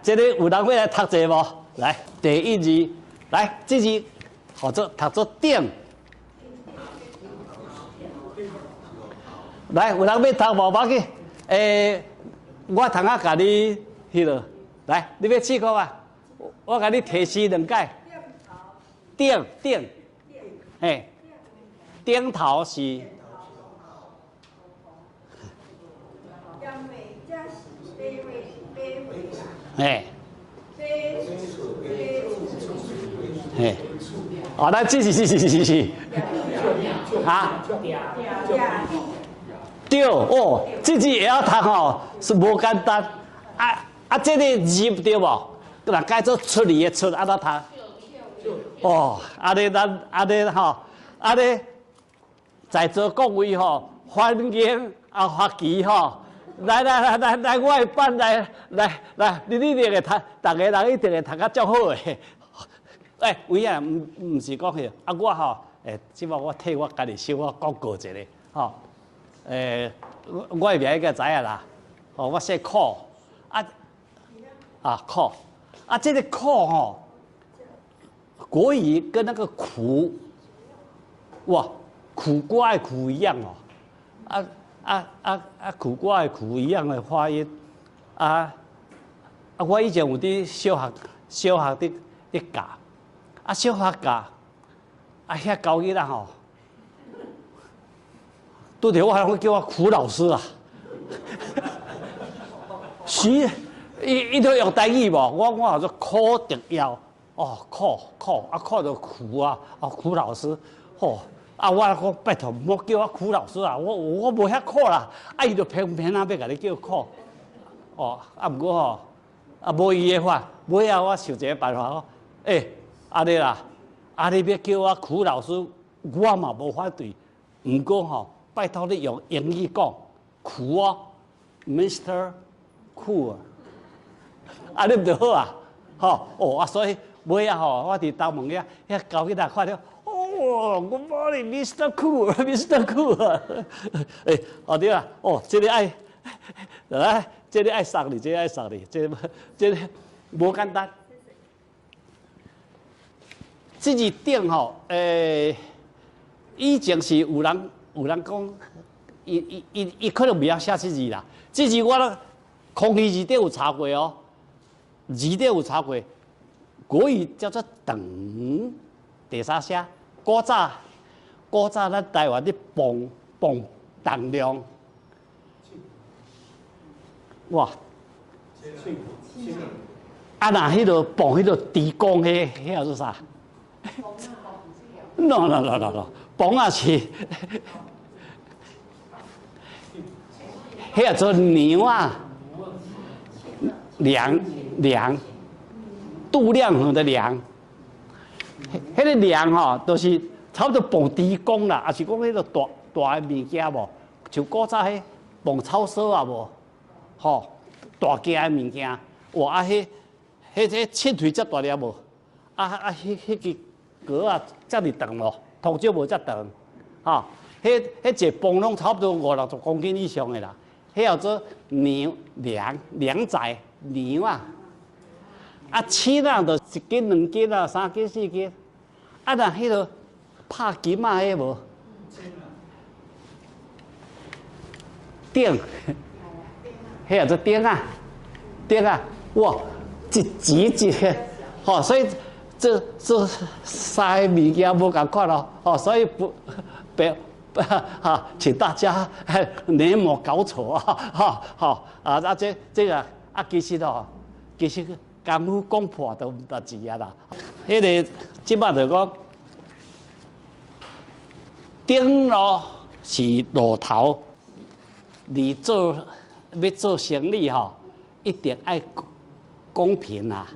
這個有人欲來讀者無？來，第一字，來，這字號做讀做頂。來，有人欲讀無？無要緊，我通仔共你彼落，來，你欲試看無？我共你提示兩擺。頂頂，嘿，頂頭是。嘿。嘿。哦，來，這是是是是是。啊？對哦，這字會曉讀吼，是無簡單。啊啊，這個入對無？若改做出字的出，按怎讀？哦，按呢咱按呢吼，按呢在座各位吼，歡迎啊發奇吼，來來來來來，我的班來來來，你一定會讀，逐个人一定會讀較足好的。欸，有影毋毋是講彼个，啊我吼，欸，這擺我替我家己小可廣告一下，吼，欸，我我的名應該知影啦，吼，我姓柯，啊啊柯，啊這個柯吼，國語跟那個苦，哇，苦瓜的苦一樣哦，啊啊啊啊，苦瓜的苦一樣的發音，啊啊，我以前有佇小學小學佇佇教，啊小學教，啊遐教囡仔吼，拄著我攏叫我苦老師啊，是，伊伊都用台語無？我我號做柯德耀，哦苦苦啊苦就苦啊，哦苦老師，吼啊我講拜託毋好叫我苦老師啊，我我無遐苦啦，啊伊就偏偏啊欲共你叫苦，哦啊毋過吼，啊無伊的法，尾仔我想一个辦法講，欸按呢啦，啊你欲叫我苦老師，我嘛無反對，毋過吼，拜託你用英語講，苦哦，Mr. Cool，按呢毋就好啊，吼哦啊所以尾仔吼，我佇東門遐遐教囡仔看著，哦，Good morning, Mr. Cool, Mr. Cool，欸，哦對啊，哦，這个愛，來，這个愛送你，這个愛送你，這个這个無簡單。這字頂吼，欸，以前是有人有人講，伊伊伊伊可能袂曉寫這字啦。這字我康熙字典有查過哦，字典有查過，國語叫做長，第三聲。古早古早咱台灣咧磅磅重量，哇！啊，若彼个磅彼个豬公彼彼叫做啥？No no no no no，磅仔是，彼叫做量啊，量量，度量衡的量。彼个量吼，就是差不多磅豬公啦，抑是講彼个大大的物件無？像古早彼磅草索啊無？吼，大件的物件，哇啊！彼彼這秤槌遮大粒無？啊啊！彼彼支篙仔遮爾長無？通少無遮長，吼！彼彼一磅攏差不多五六十公斤以上的啦。彼叫做量量量仔量啊！啊，秤仔就一斤、兩斤啊，三斤、四斤。啊，若彼个拍金仔彼無？頂，彼叫做頂啊，頂啊！哇，一錢一個，吼，所以這這三個物件無仝款咯，吼，所以不別哈，請大家別莫搞錯啊，哈，好啊啊，這這个啊，其實哦，其實功夫講破都毋值錢啊啦。彼个這擺就講，頂路是路頭，你做欲做生意吼，一定愛公平啊！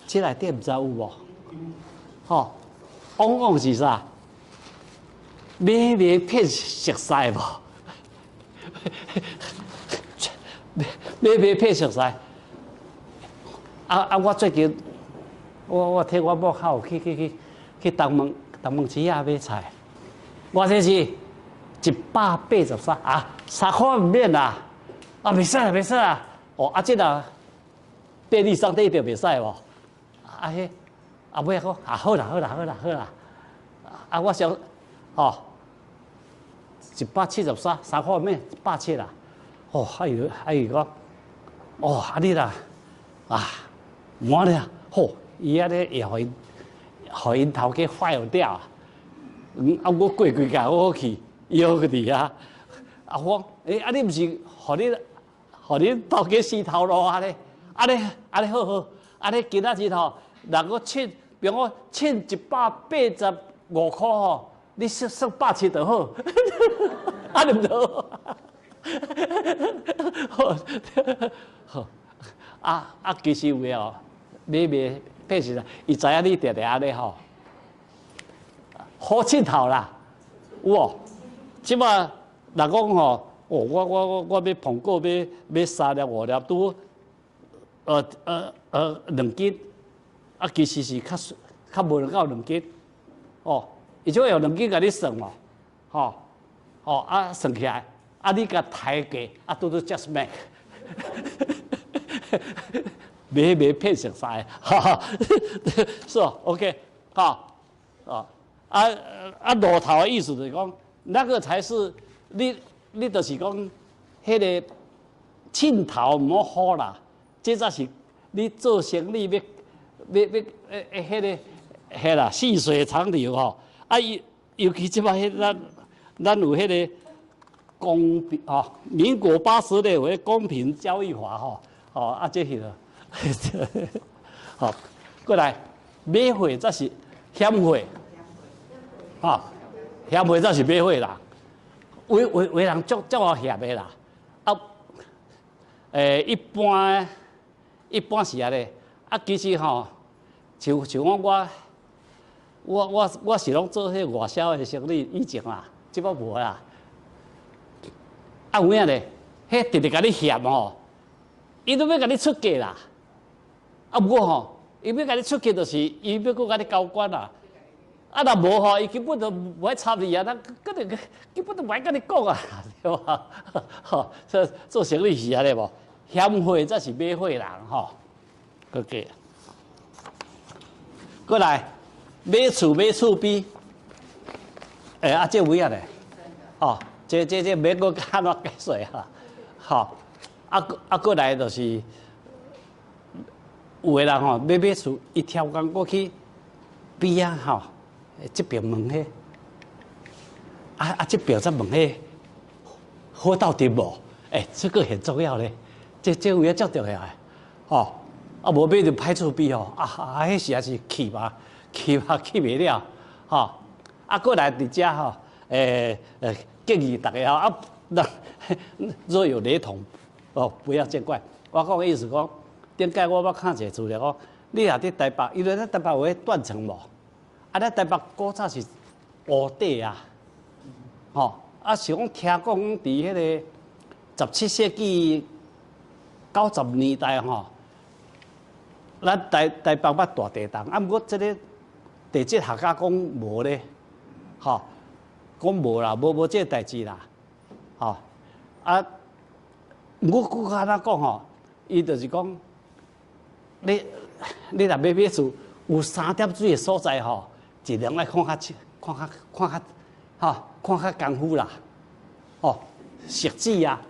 這內底毋知有無？吼，往往是啥？買賣騙熟似無？買賣騙熟似。啊啊！我最近，我我替我某較有去去去去東門東門市仔買菜，偌濟是183啊，三箍毋免啦，啊，袂使啦，袂使啦。哦，啊，這若便利商店就袂使無？啊彼，啊尾仔講啊好啦好啦好啦好啦，啊我想，吼，173，衫褲免170啦，哦，哎呦哎呦講，哦按呢啦，啊，我咧，好，伊按呢會予𪜶，予𪜶頭家 fire 掉啊！啊我過幾工我去，伊猶閣佇遐，啊我講，欸啊你毋是予你，予恁頭家死頭路啊咧？按呢按呢好好，按呢今仔日吼，若閣稱，比如講稱185箍吼，你算算百七就好，按呢毋著好？好，啊啊，其實有的哦，買賣變成伊知影你定定按呢吼，好凊頭啦，有無？這擺若講吼，哦，我買蘋果買三粒五粒，拄2斤，啊，其實是較較無夠兩斤，哦，伊就會用兩斤共你算嘛，吼，吼啊算起來，啊你共抬價，啊拄拄 just make，買賣騙熟似，哈哈，是哦，OK，好，啊啊啊路頭的意思就是講，那個才是你你就是講，彼個凊頭毋好唬啦，這才是你做生意欲欲欲欸彼個彼啦，細水長流吼。啊，尤其這擺彼咱咱有彼個公平吼，民國80年有彼公平交易法吼，吼啊這彼個，好過來買貨才是嫌貨，吼嫌貨才是買貨啦。有有有人足足愛嫌的啦，啊，一般是按呢，啊，其實吼，像像講我是攏做彼外銷的生意以前啦，這擺無啦。啊有影咧，彼直直共你嫌吼，伊都欲共你出價啦。啊，毋過吼，伊欲共你出價，就是伊欲閣共你交關啦。啊，若無吼，伊根本就無愛插你啊！咱根本根本就無愛共你講啊，對吧？吼，做做生意是按呢無？嫌貨才是買貨人吼。閣過，過來買厝買厝邊，欸，啊，這有影咧，吼，這免閣按怎解說啊？吼，啊啊過來就是有的人吼欲買厝，伊超工過去邊仔吼。這邊問彼，啊啊，這邊再問彼，好鬥陣無？欸，這個很重要咧，這有影足重要的，吼，啊無買就歹厝邊吼，啊啊，彼時也是氣嘛，氣嘛氣袂了，吼，啊過來佇遮吼，建議大家吼，啊，若若有雷同，哦，不要見怪。我講的意思講，頂擺我捌看一個資料講，你若佇台北，因為咱台北有彼斷層無？啊！咱台北古早是湖底啊，吼！啊是講聽講佇彼個17世紀90年代吼，咱台北捌大地動，啊毋過這個地質學家講無咧，吼，講無啦，無無這個代誌啦，吼！啊，毋過閣按怎講吼？伊就是講，你若欲買厝，有三點水的所在吼。盡量愛看較清，看較看較，吼，看較功夫啦，哦，汐止啊，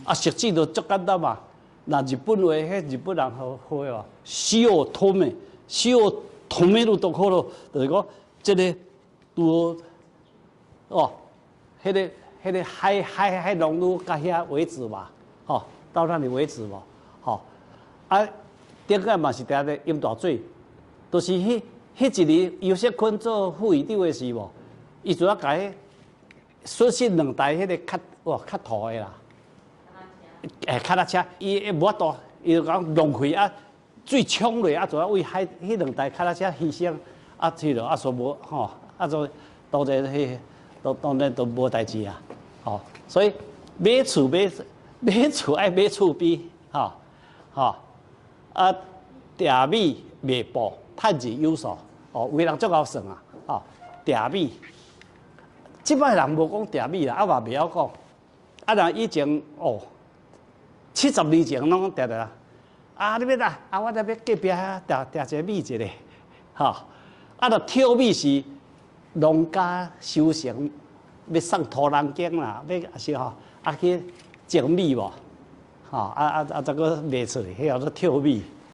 啊，汐止就足簡單嘛。若日本話，彼日本人好好的哦，塩止め，塩止めるところ，就是講這个拄哦，彼个海浪愈到遐為止嘛，吼，到那裡為止嘛，吼，啊，頂擺嘛是定咧淹大水，就是彼。彼一年，游錫堃做副議長的時無，伊主要共彼損失兩台彼個較哇較土的啦，欸，腳踏車，伊無法度，伊就講浪費啊，水沖落啊，主要為海彼兩台腳踏車犧牲啊，去了啊，說無吼，啊，做當然彼當當然都無代誌啊，吼，所以買厝買買厝愛買厝邊，吼吼啊，埕米賣布。趁錢有數，哦，有的人足𠢕算啊，哦，埕米，這擺人無講埕米啦，啊嘛袂曉講，啊若以前哦，70年前攏講定定，啊，你欲哪？啊，我佇欲隔壁遐訂訂一個米一下，吼。啊，著挑米是農家收成，欲送土人間啦，欲抑是吼，啊去種米無？吼，啊啊啊，再閣賣出去，彼叫做挑米。